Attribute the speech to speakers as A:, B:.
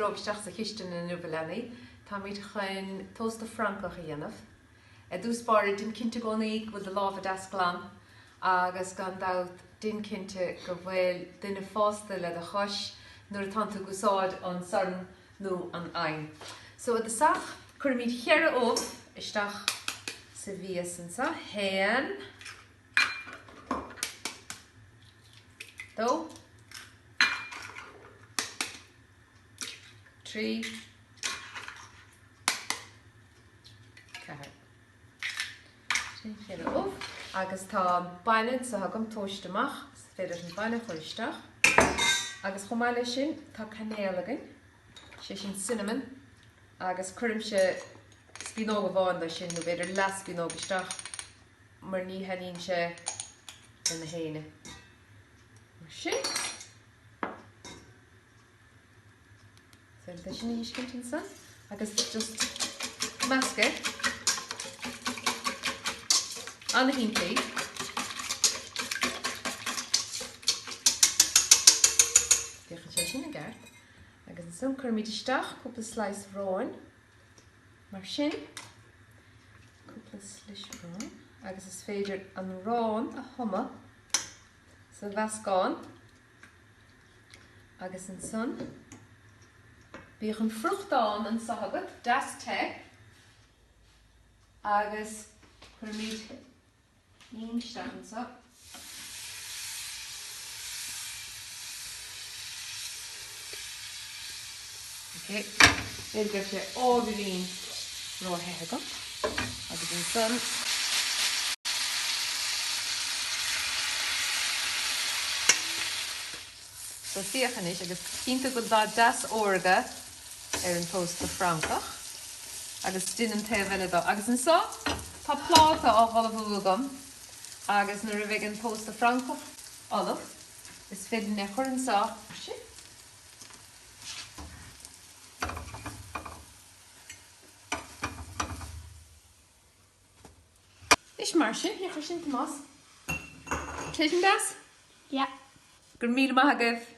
A: romhaibh isteach sa chistin inniu a leanaí. Táimid chun tósta Francach a dhéanamh. I dtús báire, déan cinnte i gcónaí go bhfuil do lámha deas glan agus gan dabht déan cinnte go bhfuil duine fásta le do chois nuair atánn tú ag úsáid an sorn nó an oigheann. So i dtosach, cuirfimid cheithre ubh isteach sa mhias anseo. Haon. 2, 3, 4. Sin cheithre ubh. Agus tá bainne anseo agam tomhaiste amach, is féidir an bainne a chur isteach. Agus chomh maith leis sin tá cainéal againn, sé sin cinnamon, agus cuirimse spíonóg amháin de sin nó b'fhéidir leathspíonóg isteach. mar ní thaitníonn sé le na héinne. Mar sin. Féidir sin a fheiscint ansan agus just measc é. Ana-shimplí. Féachann sé sin i gceart. Agus ansan cuirimid isteach cúpla slice aráin. Mar sin, cúpla slis aráin agus is féidir an arán a thumadh sa mheascán agus ansan bíodh an friochtán anseo agat, deas te, agus cuirimid Im isteach anseo. Ok, b'fhéidir go raibh sé ábhairín ró-the agam. Agus ansan So féach anois agus cinnte go bhfuil dath deas órga ar an tósta Francach agus déan an taobh eile dó. Agus anseo tá pláta á ullmhú agam agus nuair a bheidh an tósta Francach ullamh is féidir linn é a chur anseo mar sin. Anois mar sin, féach ar sin Tomás. Tá sin deas?
B: Yeah.
A: Go raibh míle maith agaibh.